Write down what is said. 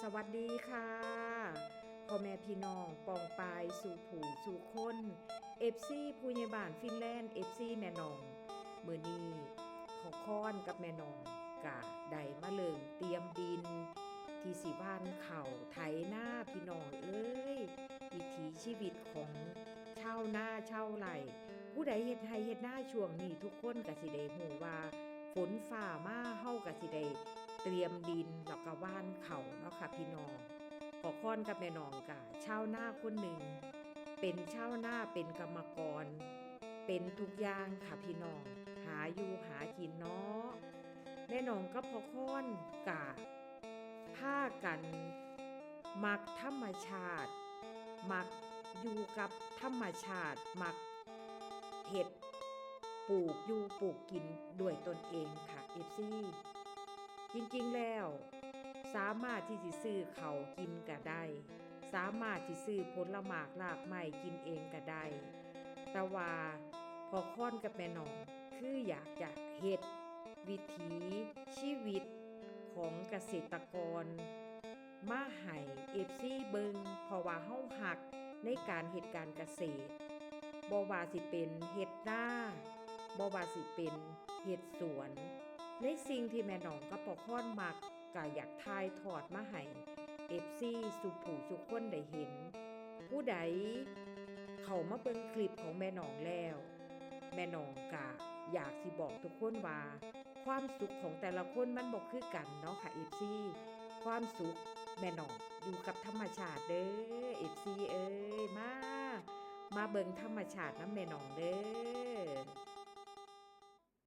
ສະຫວັດດີຄ່ະ ພໍ່ແມ່ພີ່ນ້ອງປ້ອງປາຍສູ່ຜູ້ສູ່ຄົນ ເອັຟຊີຜູ້ໃຫຍ່ບ້ານຟິນແລນ ເອັຟຊີແມ່ນ້ອງ. ມື້ນີ້ພໍ່ຄອນກັບແມ່ນ້ອງກະໄດ້ມາເລີ່ມຕຽມດິນ ທີ່ຊິຫວ່ານເຂົ້າໄຖນາພີ່ນ້ອງເອີຍ. ວິຖີຊີວິດຂອງຊາວນາຊາວໄຮ່ ຜູ້ໃດເຮັດໄຮ່ເຮັດນາຊ່ວງນີ້ ທຸກຄົນກະຊິໄດ້ຮູ້ວ່າ ຝົນຟ້າມາ ເຮົາກະຊິໄດ້ຕຽມດິນ ແລ້ວກະຫວ່ານເຂົ້າເນາະຄ່ະພີ່ນ້ອງ. ພໍ່ຄອນກັບແມ່ນ້ອງກະຊາວນາຄົນໜຶ່ງ ເປັນຊາວນາ ເປັນກຳມະກອນ ເປັນທຸກຢ່າງຄ່ະພີ່ນ້ອງ ຫາຢູ່ຫາກິນເນາະ. ແມ່ນ້ອງກັບພໍ່ຄອນກະພາກັນມັກທຳມະຊາດ ມັກຢູ່ກັບທຳມະຊາດ ມັກເຮັດ ປູກຢູ່ປູກກິນດ້ວຍຕົນເອງຄ່ະ ເອັຟຊີ. ຈິງໆແລ້ວ ສາມາດທີ່ຊິຊື້ເຂົ້າກິນກະໄດ້ ສາມາດຊິຊື້ຜົນລະໝາກລາກໄມ້ກິນເອງກະໄດ້ ແຕ່ວ່າພໍ່ຄອນກັບແມ່ນ້ອງ ຄືຢາກຈະເຮັດວິຖີຊີວິດຂອງກະເສດຕະກອນ ມາໃຫ້ເອັຟຊີເບິ່ງ ເພາະວ່າເຮົາຮັກໃນການເຮັດການກະເສດ ບໍ່ວ່າຊິເປັນເຮັດນາ ບໍ່ວ່າຊິເປັນເຮັດສວນ. ໃນສິ່ງທີ່ແມ່ນ້ອງກັບພໍ່ຄອນມັກ ກະຢາກຖ່າຍທອດມາໃຫ້ເອັຟຊີສູ່ຜູ້ສູ່ຄົນໄດ້ເຫັນ. ຜູ້ໃດເຂົ້າມາເບິ່ງຄລິບຂອງແມ່ນ້ອງແລ້ວ ແມ່ນ້ອງກະຢາກຊິບອກທຸກຄົນວ່າ ຄວາມສຸກຂອງແຕ່ລະຄົນມັນບໍ່ຄືກັນເນາະຄ່ະ ເອັຟຊີ. ຄວາມສຸກແມ່ນ້ອງຢູ່ກັບທຳມະຊາດເດີ ເອັຟຊີເອີຍ. ມາ ມາເບິ່ງທຳມະຊາດນຳແມ່ນ້ອງເດີ.